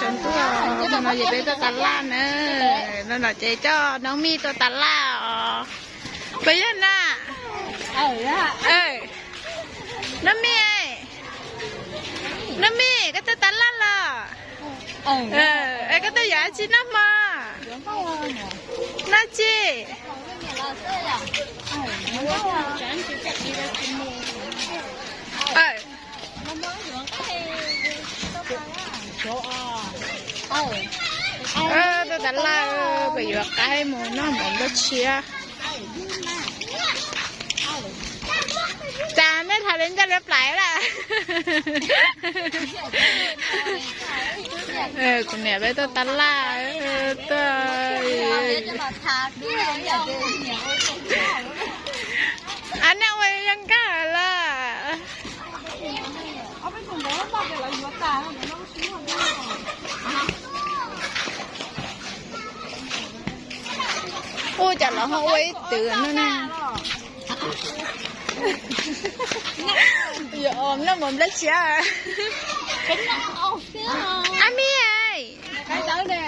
Tsoom tub, no ces peb tuaj tas laj na. No no ces coj Noob Mij tuaj tas laj os. Puas yog na? Noob Mij, Noob Mij, koj tuaj tas laj los? Koj tuaj yuav dab tsi noj hmo? Noj tsi? Tuaj tas laj, peb yuav qaib mus noj mov nplaj tshiab. Cas nej tham li ncaj li plais lawm. Kuv niam peb tuaj tas laj, tuaj. A, nej ua zoo nkauj lawm. Ua cas lawv ho ua ib twm no na. Yuav noj mov nplaj tshiab. Ab Mij, Tau, tau.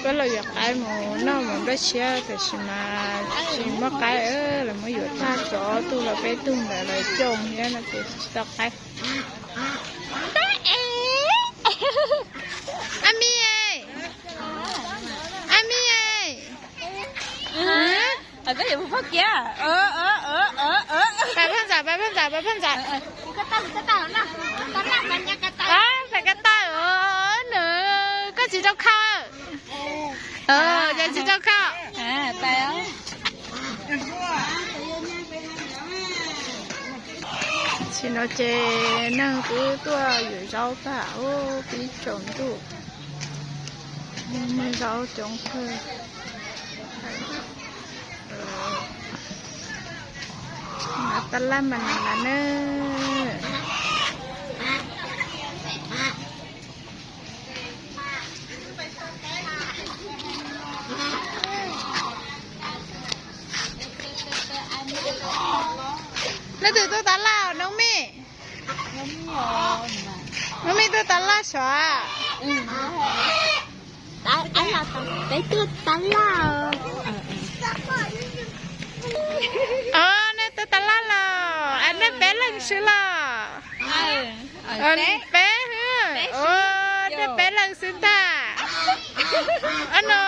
Peb los yuav qaib mus noj mov nplaj tshiab tab sis mas tsis muaj qaib, lawv muab yuav tag, tsov tug los peb tug ntawd lawv coj thiab no ces tsis tau qaib. Ab Mij, Ab Mij, koj yuav mus pog kiag. Pab phaj ntxawm, pab phaj ntxawm, pab phaj ntxawm. Pab phaj ntxawm, koj tawm, nws, koj tsis tau khau. Ces tsis tau khau. Tsis no ces neeg twb tuaj yuav zaub tag, pib tsaus ntuj, muaj zaub coob kawg. Mas tas laj mas nas nas na. Leej twg tuaj tas laj? Noob Mij. Noob Mij tuaj tas laj sav. Peb tuaj tas laj. Os, nej tuaj tas laj los, nej peb leeg xwb los? Peb, nej peb leeg xwb ntag. Os no,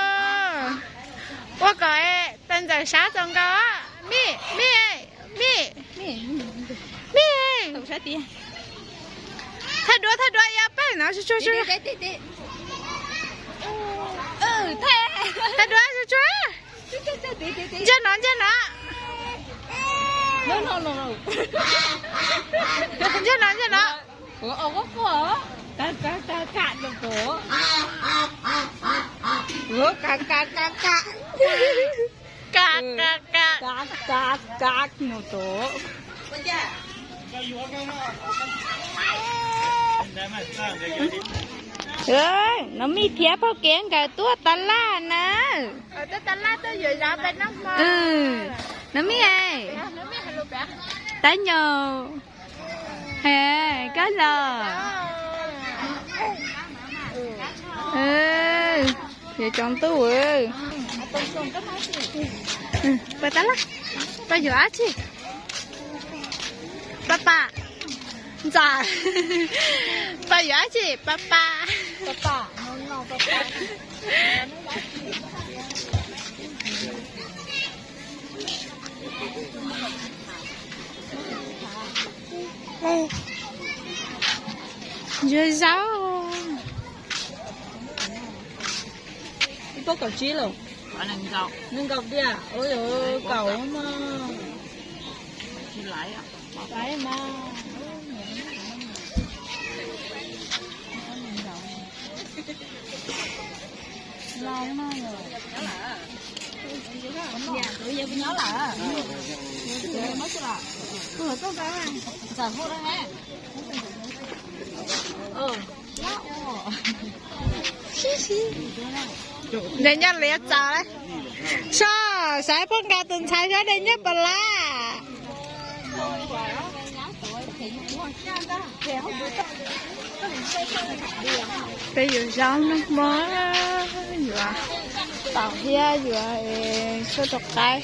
ua kom tais ntxawm sab txaus nkaus. Mij, Mij, Mij, Mij, thaij duab, thaij duab ib ob peb no, tsuag tsuag, thaij duab tsuag tsuag. Ntsia no, ntsia no, ntsia no, ntsia no. Ka, ka, ka, ka, ka, no tos. Noob Mij thiab Phauj Kev nkawd tuaj tas laj na. Noob Mij, tab nyob, koj los. Yuav tsaus ntuj. Pab tas laj, pab yuav dab tsi? Pab pab ntxawm, pab yuav dab tsi? Pab pab. Yuav zaub. Ib pob kaum tsib lawm. Nees nkaum tiag, ua yuav kaum mas. Nyob lawm, nyob lawm. Ntawd nyob liav txaus lawm. Soj, xav pheej nqa tus ntxhais xyov de nyob pas lab. Peb yuav zaub noj hmo, yuav taum thiab yuav suab rau qaib.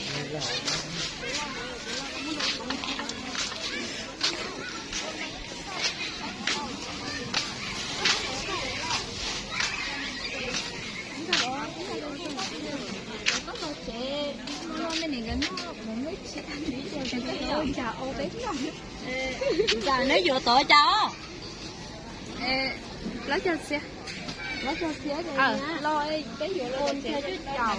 Neb yuav tod cas? Plaub caug txhiab. Plaub caug txhiab los peb yuav los cuaj caum,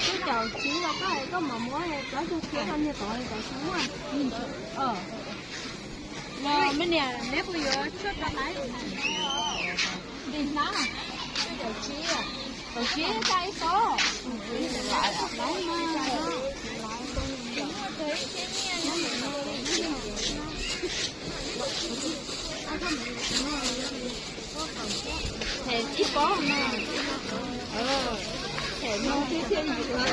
cuaj caum tsib los koj, koj mam muab plaub caug txhiab rau niag tod, tod tsis muaj. Los me niam, neb puas yuav tshuaj rau qaib? Ntim hnab, cuaj caum tsib, caum tsib tsa ib tob. Them ib pob no. Them no thiab thiaj yuav.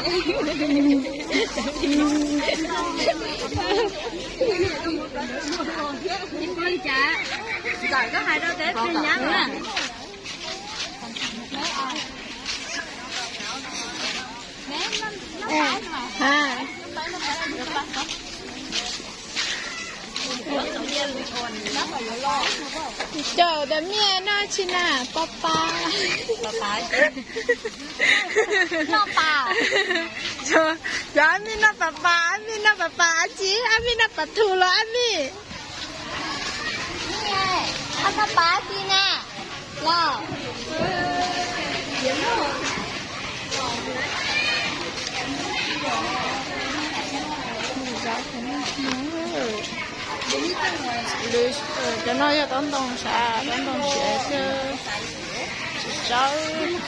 Ib pob li cas? Ntxawm koj hais rau peb nyab na. Caum tas miaj noj tsis na, pa pa. Cov, cov ab mij noj pas pas, ab mij noj pas pas, ab tsi, ab mij noj pas thu los ab mij. Ab noj pas tsi na. Los. Cov no yog taub ntoo sav, taub ntoo siav xwb, tsis tsawb.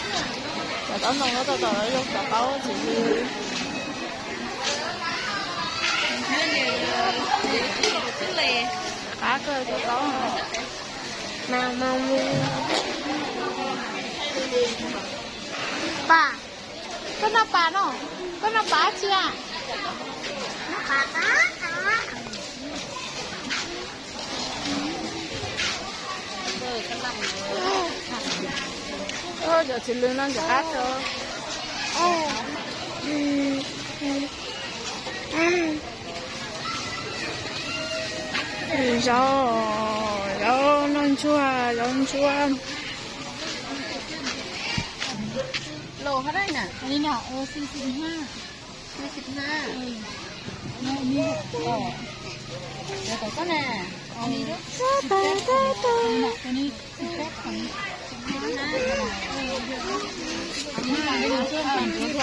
Cov taub ntoo no tau tom zoo xav taub txiv li. Qab kawg cov taub no. Pas, koj noj pas no, koj noj pas tsi a? Cov txiv lws no ntxim qab tso. Zaub, zaub noj ntsuag, zaub ntsuag. Los hov dab na? Sis hnab. Sis hnab. Cov tom koj na. Ob lus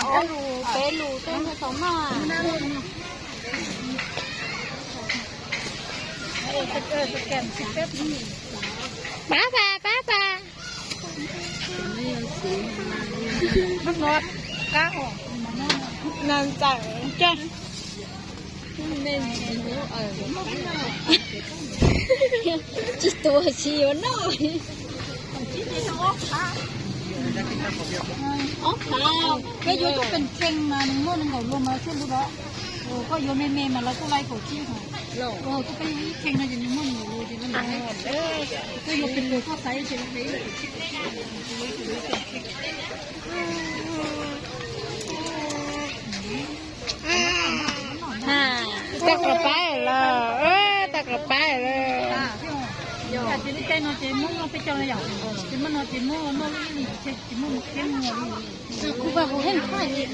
peb lus tej no tau noj. Pab pas, pab pas. Nas ntxawm coj. Tsis tuag tsis yuav noj. Ob phav, koj yuav tuaj pes kheej mas nws muaj nees nkaum lus mas thiaj lub dam. Koj yuav me me mas lawv kuj laij kaum tsib os. Koj peb yuav ib kheej no ces nws muaj nees nkaum lus ces lawv, koj yuav pes lus koj xaiv ces lawv pes. Tau qhov pab lawm, tau qhov pab lawm. Ces lub caij no ces muab noj peb caug na yom, ces muab no ces muab noj lub ib lus ces muab mus qheb muag li. Kuv pab kuv heej pab li.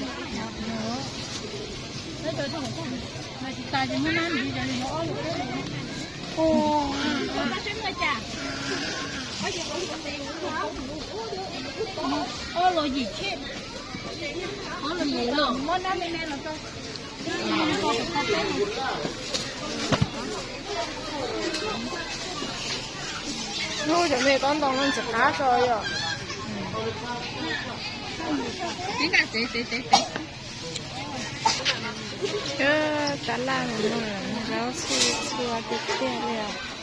Tsis tas ces muab nab ntxiv cov li no ob lus. Ob los yim cheb, ob los yim los muab nab me me los rau. Hnub cov me taub ntoo no ntxim qab tso yom. Tab laj no zaub txhua txhua. Tiag tiag li os.